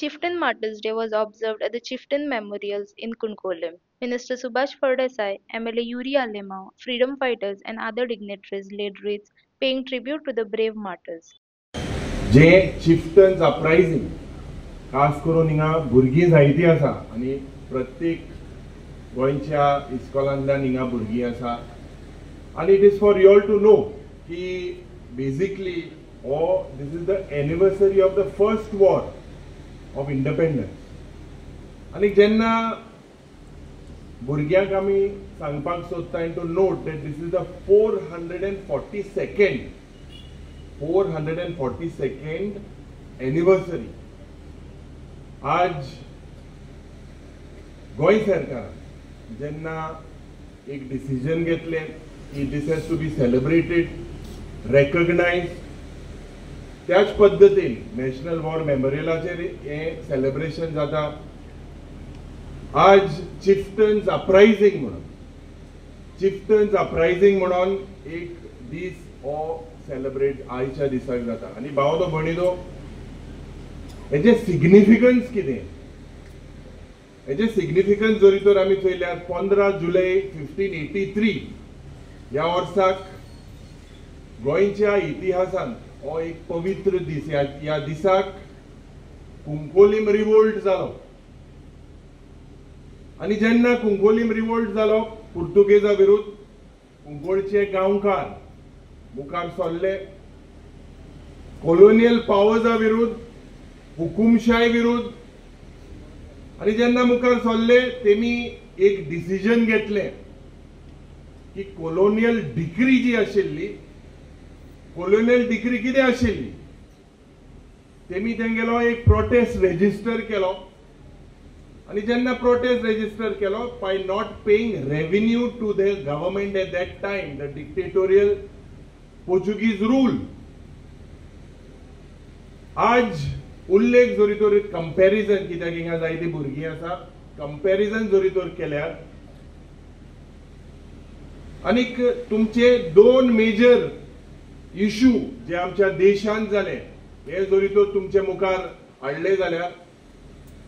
Chieftain Martyrs Day was observed at the Chieftain Memorials in Cuncolim. Minister Subhash Phaldesai, MLA Yuri Alemao, freedom fighters and other dignitaries laid wreaths paying tribute to the brave martyrs. J chieftains uprising खास करून हिंगा भुरगीं जायतीं आसा आनी प्रत्येक गोंयच्या इस्कॉलांतल्यान हिंगा भुरगीं आसा आनी it is for you all to know की बेजिकली हो this is the anniversary of the first war of independence. आनी जेन्ना भुरग्यांक आमी सांगपाक सोदता and to note that this is the 442nd anniversary. आज गोंय सरकारान जेन्ना एक डिसिजन घेतलें की this has to be celebrated, recognise, त्याच पद्दतीन नॅशनल वॉर मेमोरियलाचेर हें सेलिब्रेशन जाता. आज चिफ्टन्स अपरायझींग म्हणून, चिफ्टन्स अपरायझींग म्हणून एक दीस हो सेलिब्रेट आयच्या दिसाक जाता. आनी भावनो भयणीनो, हेजें सिग्निफिकन्स कितें, हेजें सिग्निफिकन्स जरी तर आमी चोयल्यार 15 जुलय 1583 ह्या वर्साक गोंयच्या इतिहासांत हो एक पवित्र दीस. ह्या दिसाक कुंकोलीम रिवोल्ट जालो आनी जेन्ना कुंकोलीम रिवोल्ट जालो पुर्तुगेजा विरुद्ध कुंकोळचे गांवकार मुखार सरले, कॉलोनियल पावर्सा विरुद्ध, हुकुमशाय विरुद्ध. आनी जेन्ना मुखार सरले तेमी एक डिसिजन घेतलें की कॉलोनियल डिक्री जी आशिल्ली, कॉलोनियल डिक्री कितें आशिल्ली, तेमी तेंगेलो एक प्रोटेस्ट रेजिस्टर केलो. आनी जेन्ना प्रोटेस्ट रेजिस्टर केलो by not paying revenue to the government at that time, the dictatorial Portuguese rule. आज उल्लेख जरी तर कंपॅरिजन, कित्याक हिंगा जायतीं भुरगीं आसा, कंपॅरिजन जरी तर केल्यार आनीक तुमचे दोन मेजर इशू जे आमच्या देशांत जाले हे जरी तर तुमचे मुखार हाडले जाल्यार,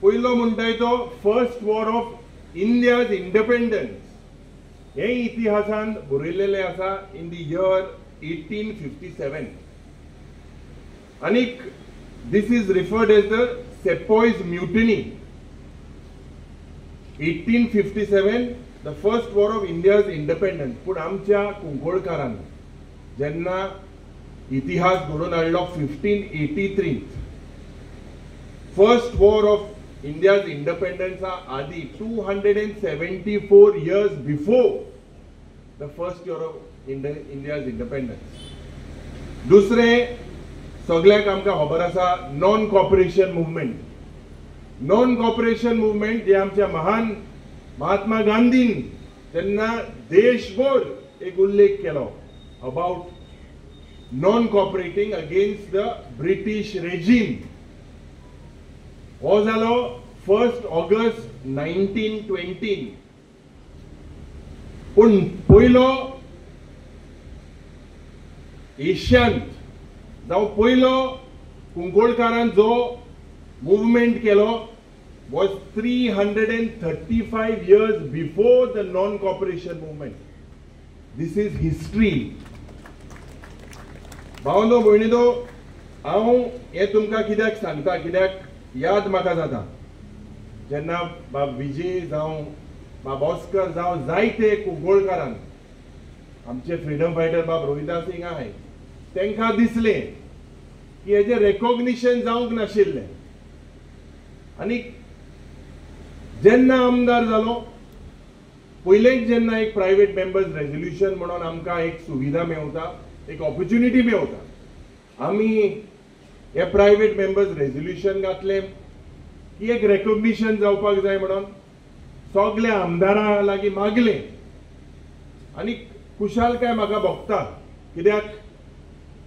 पयलो म्हणटाय तो first war of India's independence हे इतिहासान बरयलेलें आसा इन the year 1857. आनीक this is referred as the Sepoys Mutiny. 1857 the first war of India's independence. पूण आमच्या कुंकोळकारान जेन्ना इतिहास घडोवन हाडलो 1583 फर्स्ट वॉर ऑफ इंडियाज इंडिपेंडन्सा आदी 274 years before the first year of India's independence. दुसरें सगळ्यांक आमकां खबर आसा non cooperation movement. Non cooperation movement जे आमच्या महान महात्मा गांधीन जेन्ना देशभर एक उल्लेख केलो about non cooperating against the British regime, हो जालो 1 ऑगस्ट 1920. पूण पयलो एशियांत जावं पयलो कुंकोळकारान जो मुवमेंट केलो was 335 years before the non cooperation movement. This is history. भावनो भयणीनो, हांव हें तुमकां कित्याक सांगता, कित्याक याद म्हाका जाता जेन्ना बाब विजय जावं बाब ऑस्कर जावं जायते कुंकोळकारान आमचे फ्रिडम फायटर बाब रोहिदास हिंगा आहाय, तांकां दिसलें की हेजें रेकॉग्निशन जावंक नाशिल्लें. आनी जेन्ना आमदार जालो पयलेंच जेन्ना एक प्रायवेट मेंबर्स रेजोल्युशन म्हणून आमकां एक सुविधा मेवता, एक ऑपॉर्च्युनिटी मेवता, आमी हे प्रायवेट मेंबर्स रेजोल्युशन घातलें की एक रेकॉग्निशन जावपाक जाय म्हणून सगल्या आमदारां लागीं मागलें. आनी खुशालकाय म्हाका भोगता कित्याक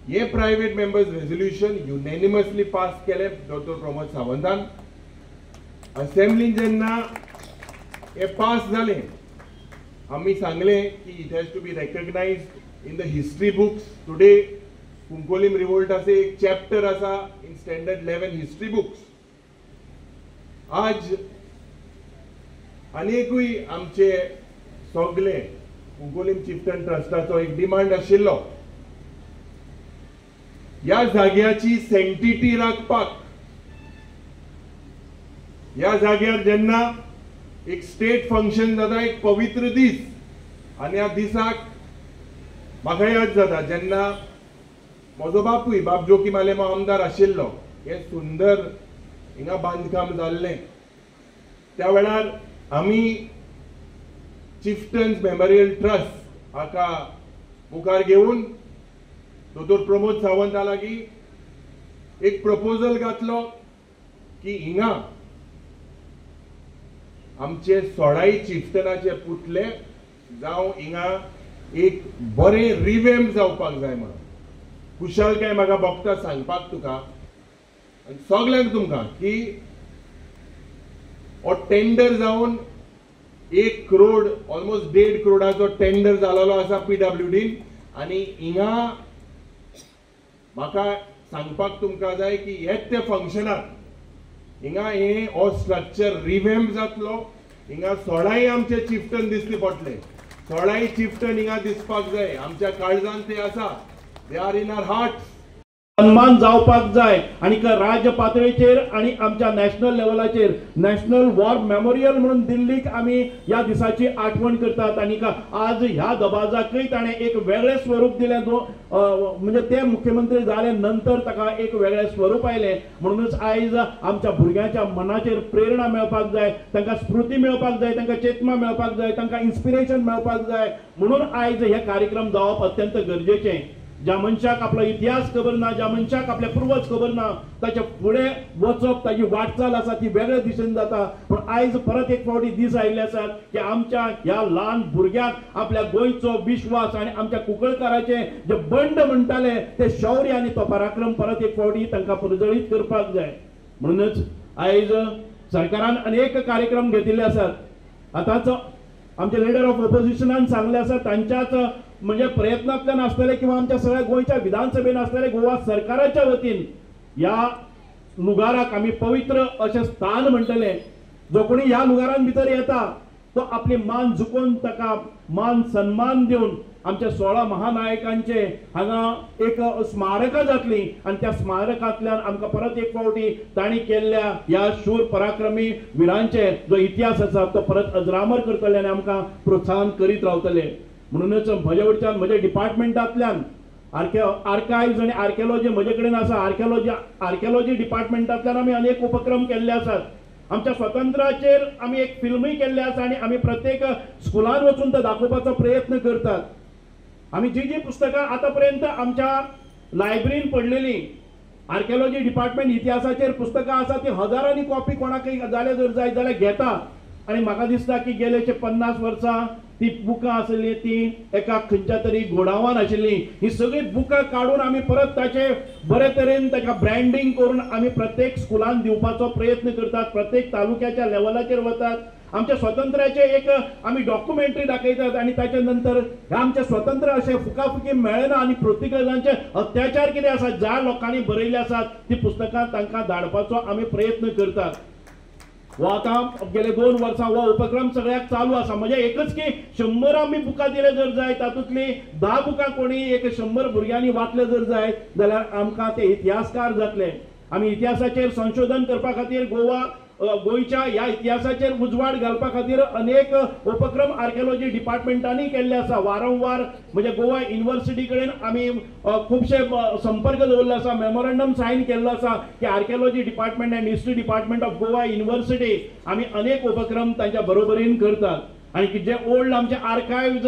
हे private members resolution unanimously pass केलें डॉक्टर प्रमोद सावंतान. असेंब्लीन जेन्ना हे पास जालें आमी सांगलें की it has to be recognised in the history books. Today Cuncolim रिवोल्टाचे एक चॅप्टर आसा in standard 11 history books. आज आनीकूय आमचे सगळे कुंकोलीम चिफ्टन ट्रस्टाचो एक डिमांड आशिल्लो ह्या जाग्याची सेंटिटी राखपाक. ह्या जाग्यार जेन्ना एक स्टेट फंक्शन जाता, एक पवित्र दीस, आनी ह्या दिसाक म्हाका याद जाता जेन्ना म्हजो बापूय बाब जोकीम आलेमांव आमदार आशिल्लो, हें सुंदर हिंगा बांदकाम जाल्लें, त्या वेळार आमी चिफ्टन्स मेमोरियल ट्रस्ट हाका मुखार घेवन दोतोर प्रमोद सावंता लागीं एक प्रपोजल घातलो की हिंगा आमचे 16 चिफ्टनाचे पुतले जावं हिंगा एक बरें रिवेम्प जावपाक जाय म्हणून. खुशालकाय म्हाका भोगता सांगपाक तुका आनी सगल्यांक तुमकां की हो टेंडर जावन 1 करोड ऑलमोस्ट 1.5 करोडाचो टेंडर जालेलो आसा पीडब्ल्यूडीन. आनी हिंगा म्हाका सांगपाक तुमकां जाय की हेच ते फंक्शनाक हिंगा हे हो स्ट्रक्चर रिवेम्प जातलो. हिंगा 16 आमचे चिफ्टन दिसले पडले, 16 चिफ्टन हिंगा दिसपाक जाय. आमच्या काळजान ते आसा, they are in our hearts. सन्मान जावपाक जाय आनी राज्य पातळीचेर आनी आमच्या नॅशनल लेवलाचेर नॅशनल वॉर मेमोरियल म्हणून दिल्लीक आमी ह्या दिसाची आठवण करतात. आनी आज ह्या दबाजाकय ताणें एक वेगळें स्वरूप दिलें, म्हणजे ते मुख्यमंत्री जाले नंतर ताका एक वेगळें स्वरूप आयलें. म्हणूनच आयज आमच्या भुरग्यांच्या मनाचेर प्रेरणा मेळपाक जाय, तांकां स्फूर्ती मेळपाक जाय, तांकां चेतना मेळपाक जाय, तांकां इन्स्पिरेशन मेळपाक जाय. म्हणून आयज हे कार्यक्रम जावप अत्यंत गरजेचें. ज्या मनशाक आपलो इतिहास खबर ना, ज्या मनशाक आपले पुर्वज खबर ना, ताच्या फुडें वचप, ताची वाटचाल आसा ती वेगळे दिशेन जाता. पूण आयज परत एक फावटी दीस आयिल्ले आसात की आमच्या ह्या ल्हान भुरग्यांक आपल्या गोंयचो विश्वास आनी आमच्या कुंकळकाराचे जे बंड म्हणटाले ते शौर्य आनी तो पराक्रम परत एक फावटी तांकां प्रज्वलीत करपाक जाय. म्हणूनच आयज सरकारान अनेक कार्यक्रम घेतिल्ले आसात. आतांच आमचे लिडर ऑफ ऑपोजिशनान सांगले आसा, तांच्याच म्हणजे प्रयत्नांतल्यान आसतले किंवा आमच्या सगळ्या गोंयच्या विधानसभेन आसतले, गोवा सरकाराच्या वतीन ह्या लुगाराक आमी पवित्र अशें स्थान म्हणटले. जो कोणी ह्या लुगारान भितर येता तो आपली मान झुकोवन ताका मान सन्मान दिवन आमच्या 16 महानायकांचे हांगा एक स्मारकां जातली आनी त्या स्मारकांतल्यान आमकां परत एक फावटी तांणी केल्ल्या ह्या शूर पराक्रमी विरांचे जो इतिहास आसा तो परत अजरामर करतले आनी आमकां प्रोत्साहन करीत रावतले. म्हणूनच म्हज्या वटच्यान म्हज्या डिपार्टमेंटांतल्यान आर्कायव्ज आनी आर्किओलॉजी म्हजे कडेन आसा. आर्किओलॉजी डिपार्टमेंटांतल्यान आमी अनेक उपक्रम केल्ले आसात. आमच्या स्वातंत्र्याचेर आमी एक फिल्मूय केल्लें आसा आनी आमी प्रत्येक स्कुलान वचून तो दाखोवपाचो प्रयत्न करतात. आमी जी जी पुस्तकां आतां पर्यंत आमच्या लायब्ररीन पडलेली आर्किओलॉजी डिपार्टमेंट इतिहासाचेर पुस्तकां आसा ती हजारांनी कॉपी कोणाकय जाल्यार जर जाय जाल्यार घेता. आनी म्हाका दिसता की गेले 50 वर्सां ती बुकां आसली ती एका खंयच्या तरी गोडावान आशिल्ली. ही सगळीं बुकां काडून आमी परत ताचे बरे तरेन ताका ब्रँडींग करून आमी प्रत्येक स्कुलान दिवपाचो प्रयत्न करतात, प्रत्येक तालुक्याच्या लेवलाचेर वतात. आमच्या स्वातंत्र्याचे एक आमी डॉक्युमेंटरी दाखयतात आनी ताच्या नंतर हे आमचे स्वतंत्र अशें फुकाफुकी मेळना आनी पुर्तुगेजांचे अत्याचार कितें आसा ज्या लोकांनी बरयल्ले आसात ती पुस्तकां तांकां धाडपाचो आमी प्रयत्न करतात. हो आतां गेले 2 वर्सां हो उपक्रम सगळ्याक चालू आसा. म्हणजे एकच की 100 आमी बुकां दिले जर जाय तातूंतली 10 बुकां कोणी एक 100 भुरग्यांनी वाचले जर जाय जाल्यार आमकां ते इतिहासकार जातले. आमी इतिहासाचेर संशोधन करपा खातीर गोंयच्या ह्या इतिहासाचेर उजवाड घालपा खातीर अनेक उपक्रम आर्किओलॉजी डिपार्टमेंटांनी केल्ले आसा. वारंवार म्हणजे गोवा युनिवर्सिटी कडेन आमी खुबशे संपर्क दवरले आसा, मेमोरंडम सायन केल्लो आसा की archaeology department and history department of Goa university आमी अनेक उपक्रम तांच्या बरोबरीन करतात. आनी जे ओल्ड आमचे आर्कायव्ज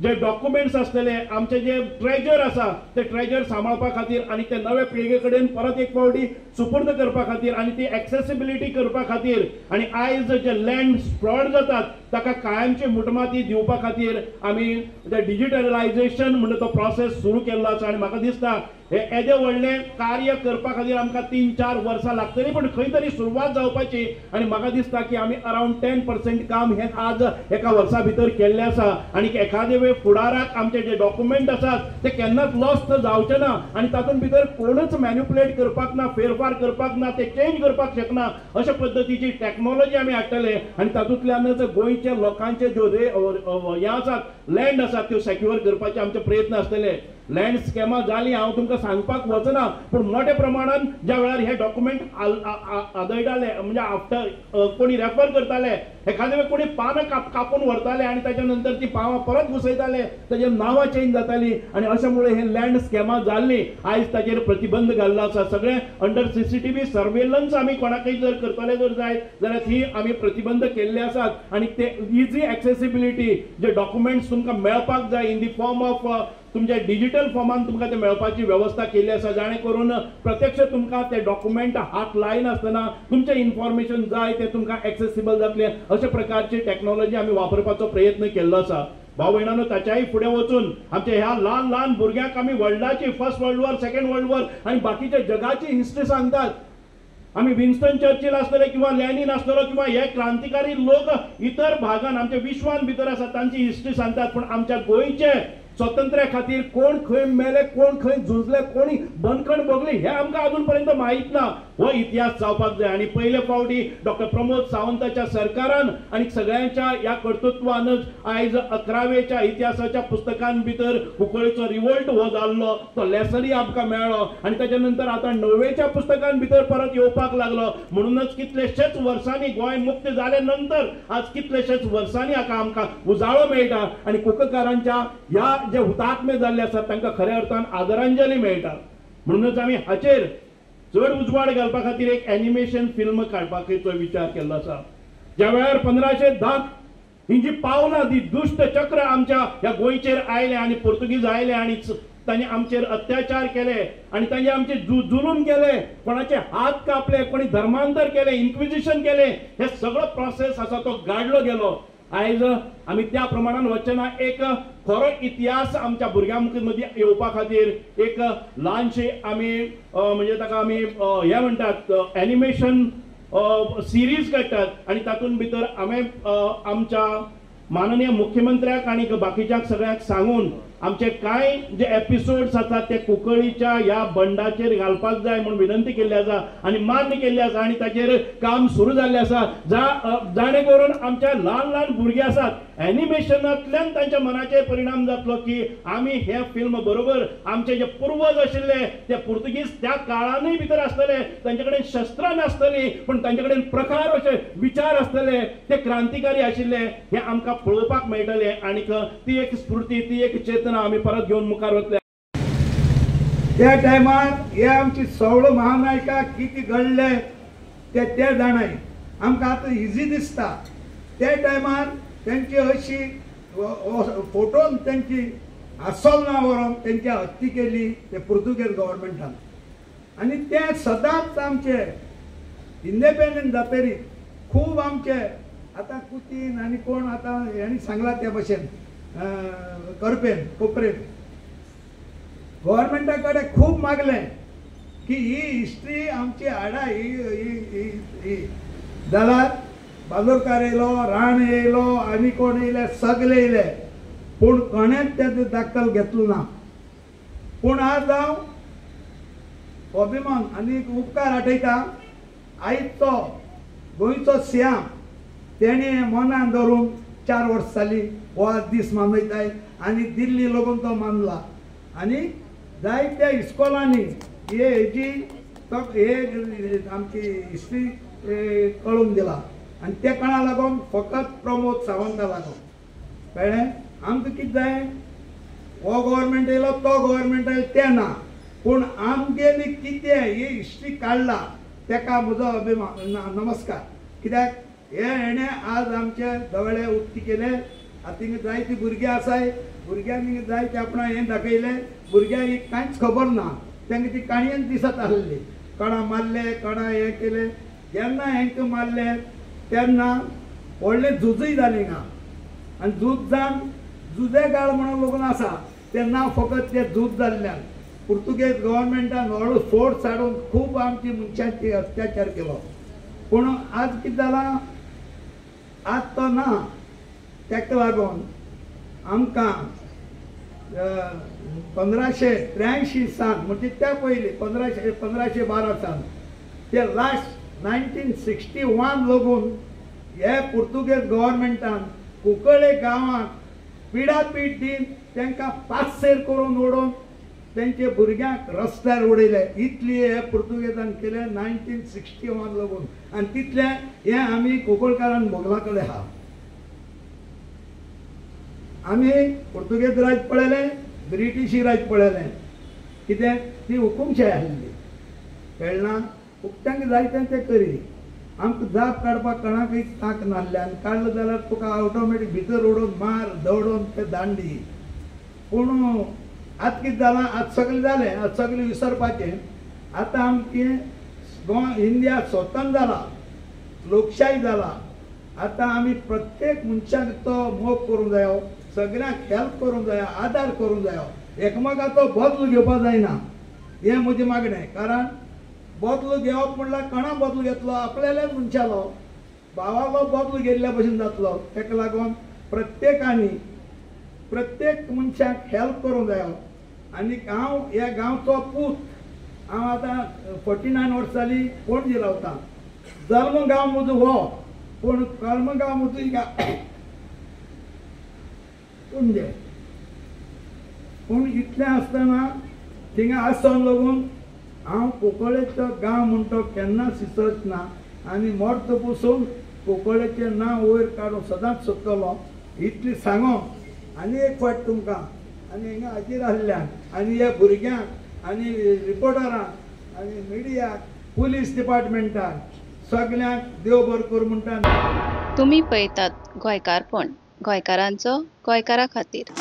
जे डॉक्युमेंट्स आसतले आमचे जे ट्रेजर आसा ते ट्रेजर सांबाळपा खातीर आनी ते नवे पिळगे कडेन परत एक फावटी सुपूर्द करपा खातीर आनी ती एक्सेसिबिलिटी करपा खातीर आनी आयज जे लँड फ्रॉड जातात ताका कायमची मुठमाती दिवपा खातीर आमी डिजिटलायझेशन म्हणटा तो प्रोसेस सुरू केल्लो आसा. आनी म्हाका दिसता हे येदें व्हडलें कार्य करपा खातीर आमकां 3-4 वर्सां लागतलीं, पूण खंय तरी सुरवात जावपाची. आनी म्हाका दिसता की आमी अरावंड 10% काम हें आज एका वर्सा भितर केल्लें आसा. आनी एखादे वेळ फुडाराक आमचे जे डॉक्युमेंट आसात ते केन्नाच लॉस्ट जावचे ना आनी तातूंत भितर कोणूच मॅन्युपुलेट करपाक ना, फेरफार करपाक ना, ते चेंज करपाक शकना अशा पद्दतीची टॅक्नोलॉजी आमी हाडटले. आनी तातूंतल्यानच गोंयच्या लोकांचे ज्यो हे आसात, लँड आसात, त्यो सेक्युअर करपाचे आमचे प्रयत्न आसतले. लँड स्कॅमां जालीं हांव तुमकां सांगपाक वचना, पूण मोठ्या प्रमाणान ज्या वेळार हे डॉक्युमेंट आदळटाले, म्हणजे आफ्टर कोणी रेफर करताले, एखादे वेळ कोणी पानां कापून व्हरताले आनी ताच्या नंतर ती पानां परत घुसयताले, ताजे नांवां चेंज जातालीं आनी अशा मुळे हे लँड स्कॅमां जाल्लीं. आयज ताजेर प्रतिबंध घाल्लो आसा. सगळें अंडर CCTV surveillance आमी कोणाकय जर करतले जर जायत जाल्यार ती आमी प्रतिबंध केल्ले आसात. आनी ते इजी एक्सेसिबिलिटी जे डॉक्युमेंट्स तुमकां मेळपाक जाय इन the form of तुमच्या डिजिटल फॉर्मान तुमकां ते मेळपाची वेवस्था केल्ली आसा, जाणे करून प्रत्यक्ष तुमकां ते डॉक्युमेंट हात लायनासतना तुमचें इन्फॉर्मेशन जाय तें तुमकां एक्सेसिबल जातलें अशा प्रकारची टॅक्नोलॉजी आमी वापरपाचो प्रयत्न केल्लो आसा. भाव भयणांनो, ताच्याय फुडें वचून आमच्या ह्या ल्हान ल्हान भुरग्यांक आमी वर्ल्डाची first world war, second world war आनी बाकीच्या जगाची हिस्ट्री सांगतात. आमी विन्स्टन चर्चिल आसतले किंवा लॅनिन आसतलो किंवा हे क्रांतिकारी लोक इतर भागान आमच्या विश्वान भितर आसात तांची हिस्ट्री सांगतात, पूण आमच्या गोंयचे स्वातंत्र्या खातीर कोण खंय मेले, कोण खंय झुजले, कोणी बंदखण भोगली हे आमकां अजून पर्यंत माहीत ना. हो इतिहास जावपाक जाय. आनी पयले फावटी डॉक्टर प्रमोद सावंताच्या सरकारान आनी सगळ्यांच्या ह्या कर्तृत्वानच आयज 11वेच्या इतिहासाच्या पुस्तकां भितर कुंकळीचो रिवोल्ट हो जाल्लो तो लेसनय आमकां मेळ्ळो आनी ताच्या नंतर आतां 9वेच्या पुस्तकां भितर परत येवपाक लागलो. म्हणूनच कितलेशेच वर्सांनी गोंय मुक्त जाले नंतर आज कितलेशेच वर्सांनी हाका आमकां उजाळो मेळटा आनी कुंकळकारांच्या ह्या जे हुतात्मे जाल्ले आसात तांकां खऱ्या अर्थान आदरांजली मेळटा. म्हणूनच आमी हाचेर चड उजवाड घालपा खातीर एक एनिमेशन फिल्म काडपाचो विचार केल्लो आसा. ज्या वेळार 1510 ही जी पावलां ती दुश्ट चक्र आमच्या ह्या गोंयचेर आयलें आनी पुर्तुगीज आयले आनी तांणी आमचेर अत्याचार केले आनी तांणी आमचे जुलूम केले, कोणाचे हात कापले, कोणी धर्मांतर केलें, इन्क्विजिशन केलें, हे सगळो प्रोसेस आसा तो गाडलो गेलो. आयज आमी त्या प्रमाणान वचचे ना. एक खरो इतिहास आमच्या भुरग्यां मदीं येवपा खातीर एक ल्हानशी आमी म्हणजे ताका आमी हें म्हणटात एनिमेशन सिरीज काडटात आनी तातूंत भितर आमी आमच्या माननीय मुख्यमंत्र्याक आनी बाकीच्या सगळ्यांक सांगून आमचे कांय जे एपिसोड्स आसात ते कुंकळीच्या ह्या बंडाचेर घालपाक जाय म्हूण विनंती केल्ली आसा आनी मान्य केल्ली आसा आनी ताचेर काम सुरू जाल्लें आसा. जाणे करून आमच्या ल्हान ल्हान भुरगीं आसात एनिमेशनांतल्यान तांच्या मनाचेर परिणाम जातलो की आमी हे फिल्म बरोबर आमचे जे पुर्वज आशिल्ले ते पुर्तुगीज त्या काळानूय भितर आसतले, तांचे कडेन शस्त्रां नासतलीं पूण तांचे कडेन प्रकार अशे विचार आसतले, ते क्रांतिकारी आशिल्ले हे आमकां पळोवपाक मेळटलें आनी ती एक स्फूर्ती, ती एक चेतना आमी परत घेवन मुखार वतले. त्या टायमार हे आमची सवळ महानायका कितें घडले ते ते जाणाय. आमकां आतां इजी दिसता. त्या टायमार तेंची अशी फोटोन तेंची आसल ना व्हरोन तेंची हत्ती केली ते पुर्तुगेज गव्हर्मेंटान. आनी ते सदांच आमचे इंडिपेंडंट जातरी खूब आमचे आतां कुतीन आनी कोण आतां हेणी सांगलां त्या भशेन करपेन कोपरेन गव्हर्मेंटा कडेन खूब मागलें की ही हिस्ट्री आमची हाडा ही ही जाल्यार बांदोडकार येयलो, राण येयलो आनी कोण येयले, सगळे येयले, पूण कोणेंच तेजो दाखल घेतलो ना. पूण आज हांव अभिमान आनी उपकार आठयता आयज तो गोंयचो सियाम तेणें मनान धरून 4 वर्सां जालीं हो आज दीस मनयताय आनी दिल्ली लोगून तो मानला. आनी जायत्या इस्कॉलांनी हे हेजी हे आमची हिस्ट्री कळून दिला आनी ते कोणा लागून फकत प्रमोद सावंता लागून. कळ्ळें? आमकां कितें जाय, हो गव्हर्मेंट येयलो तो गव्हर्मेंट येयलो तें ना, पूण आमगेली कितें ही हिस्ट्री काडला तेका म्हजो अभिमान नमस्कार. कित्याक हे हेणें आज आमचे दोळे उक्ती केले. आतां थिंगा जायतीं भुरगीं आसाय, भुरग्यांनी जायते आपणा हें दाखयलें, भुरग्यांक ही कांयच खबर ना, तांकां ती काणयेन दिसत आसली, कोणा मारले कोणा हें केलें. जेन्ना हेंकां मारले तेन्ना व्हडलें झुजूय जालें हिंगा आनी झूज जावन जुजे गाळ म्हणून लोगून आसा तें नांव फकत तें झूज जाल्ल्यान. पुर्तुगेज गव्हर्मेंटान व्हडलो फोर्स हाडून खूब आमची मनशांची अत्याचार केलो. पूण आज कितें जालां, आज तो ना. ताका लागून आमकां 1583 सान म्हणजे त्या पयलीं 1512 सान ते लास्ट 1961 लागून हे पुर्तुगेज गव्हर्मेंटान कुंकळे गांवाक पिडापीड दिवन तांकां पातशेर करून उडोवन तेंचे भुरग्यांक रस्त्यार उडयले. इतली हे पुर्तुगेजान केले 1961 लागून. आनी तितलें हें आमी कोंकणकारान भोगला कडेन आहा. आमी पुर्तुगेज राज पळयलें, ब्रिटिशी राज पळयलें, कितें ती हुकुमशाय आसली, कळना तांकां जाय तें ते करी. आमकां जाप काडपाक कोणाकय तांक नासलें आनी काडलो जाल्यार तुका ऑटोमॅटीक भितर उडोवन मार दवडोवन ते दांडी. पूण आतां कितें जालां, आतां सगळें जालें, आतां सगळें विसरपाचें. आतां आमचें गोंय इंडिया स्वतंत्र जाला, लोकशाय जाला. आतां आमी प्रत्येक मनशाक तो मोग करूंक जायो, सगळ्यांक हेल्प करूंक जायो, आदार करूंक जायो, एकमेकाचो बदलो घेवपाक जायना, हें म्हजें मागणें. कारण बदलो घेवप म्हणल्यार कोणा बदलो घेतलो, आपल्याल्याच मनशालो भावालो बदलो घेतल्या भशेन जातलो. ताका लागून प्रत्येकांनी प्रत्येक मनशाक हेल्प करूंक जायो. आनी हांव ह्या गांवचो पूत, हांव आतां 49 वर्सां जालीं पणजे रावतां. जल्म गांव म्हजो हो, पूण कर्म गांव म्हजो पणजे. पूण इतलें आसतना थिंगा आसून लागून हांव कुंकळेचो गांव म्हणटो केन्नाच विसरच ना आनी मर्त पसून कुंकळेचें नांव वयर काडून सदांच सोदतलो इतली सांगून. आनी एक फावट तुमकां आनी हिंगा हाजीर आसल्यांक आनी ह्या भुरग्यांक आनी रिपोर्टरांक आनी मिडियाक, पुलीस डिपार्टमेंटाक सगल्यांक देव बरो करूं म्हणटा. तुमी पळयतात गोंयकारपण, गोंयकारांचो गोंयकारा खातीर.